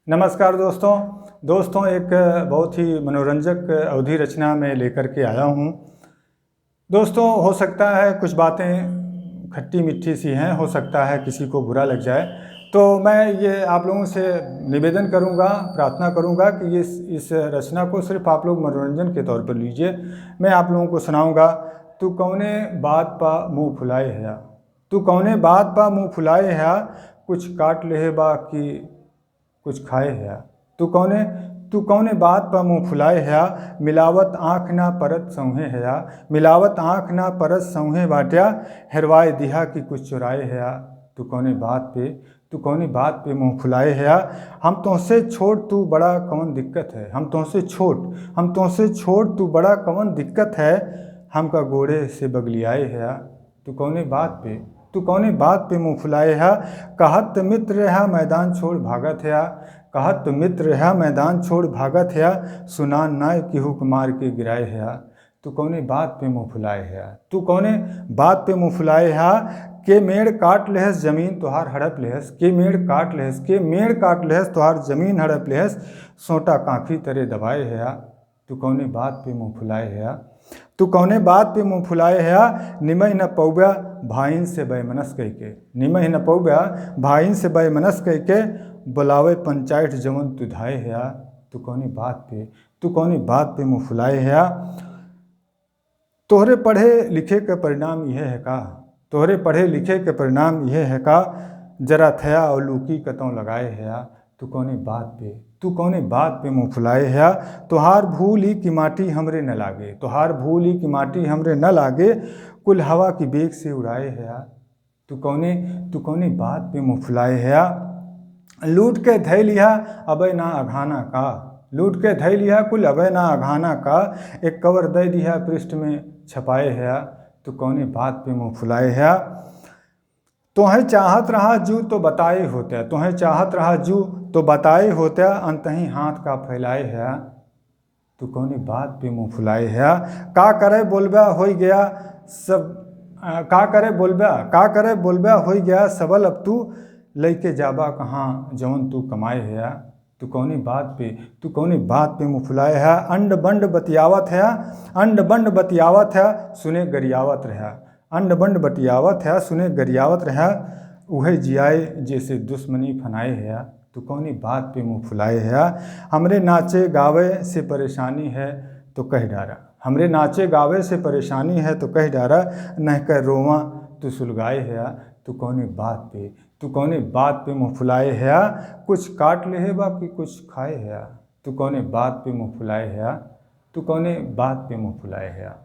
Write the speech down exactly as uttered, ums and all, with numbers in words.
नमस्कार दोस्तों। दोस्तों, एक बहुत ही मनोरंजक अवधी रचना मैं लेकर के आया हूँ। दोस्तों, हो सकता है कुछ बातें खट्टी मीठी सी हैं, हो सकता है किसी को बुरा लग जाए, तो मैं ये आप लोगों से निवेदन करूँगा, प्रार्थना करूँगा कि इस, इस रचना को सिर्फ आप लोग मनोरंजन के तौर पर लीजिए। मैं आप लोगों को सुनाऊँगा। तू कौने बात पा मुँह फुलाए हया, तू कौने बात पा मुँह फुलाए हया, कुछ काट लेहे बा कि कुछ खाए हया। तू कौने, तू कौने बात पा मुँह फुलाए हया, मिलावत आँख ना परत सौंहे हया, मिलावत आँख ना परत सौंहे बाट्या, हेरवाए दिहा कि कुछ चुराए हया। तू कौने बात पे, तू कौने बात पे मुँह फुलाए हया, हम तोहसे छोट तू बड़ा कौन दिक्कत है, हम तोहसे छोट, हम तोहसे छोट तू बड़ा कौन दिक्कत है, हमका गोड़े से बगलियाए हया। तू कौने बात पे, तू कौने बात पे मुँह फुलाए हया, कहत मित्र हया मैदान छोड़ भागत हया, कहत मित्र हया मैदान छोड़ भागत हया, सुनान नाय केहू के मार के गिराए हया। तू कौने बात पे मुँह फुलाए हया, तू कौने बात पे मुँह फुलाए हया, के मेड़ काट लेहस जमीन तोहार हड़प लेहस, के मेड़ काट लेहस, के मेड़ काट लेहस तोहार जमीन हड़प लेहस, सोटा कांखी तरे दबाए हया। तू कौने बात पे मुँह फुलाए हया, तू कौने बात पे मुँह फुलाए हया, निमहि न पौब्या भाईन से बैमनस कइके, निमहि न पौब्या भाईन से बैमनस कइके, बुलावे पंचायत जवन तू धाए हया। तू कौने बात पे, तू कौने बात पे मुँह फुलाए हया। तोहरे पढ़े लिखे के परिणाम इहे है का, तोहरे पढ़े लिखे के परिणाम इहे है का, जरा थया और लूकी कतौ लगाए हया। तू कौने बात पे, तू कौने बात पे मुँह फुलाए हया, तोहार भूल ही कि माटी हमरे न लागे, तोहार भूल ही कि माटी हमरे न लागे, कुल हवा की बेग से उड़ाए हया। तू कौने, तू कौने बात पे मुँह फुलाए हया, लूट के धै लिहा अबे ना अघाना का, लूट के धै लिहा कुल अबे ना अघाना का, एक कवर दे दिहा पृष्ठ में छपाए हया। तू कौने बात पे मुँह फुलाए हया, तोहे चाहत रहा जू तो बताए होत्या, तोहे चाहत रहा जू तो बताए होत्या, अंतही हाथ का फैलाए हया। तू कौने बात पे मुँह फुलाए हया, का करे बोलब्या होई गया सब, आ, का करे बोलब्या, का करे बोलब्या होई गया सबल, अब तू लइके जाबा कहाँ जवन तू कमाए हया। तू कौने बात पे, तू कौने बात पे मुँह फुलाए हया, अंड बंड बतियावत हया, अंड बंड बतियावत हया, सुने गरियावत रहा, अंड बंड बतियावत हया, सुने गरियावत रहा, उहे जियाए जैसे दुश्मनी फनाए हया। तू कौने बात पे मुँह फुलाए हया, हमरे नाचे गावे से परेशानी है तो कह डारा, हमरे नाचे गावे से परेशानी है तो कह डारा, नहके रोवा तू सुलगाए हया। तू कौने बात पे, तू कौने बात पे मुँह फुलाए हया, कुछ काट लेहे बा कि कुछ खाए हया। तू कौने बात पे मुँह फुलाए हया, तू कौने बात पे मुँह फुलाए हया।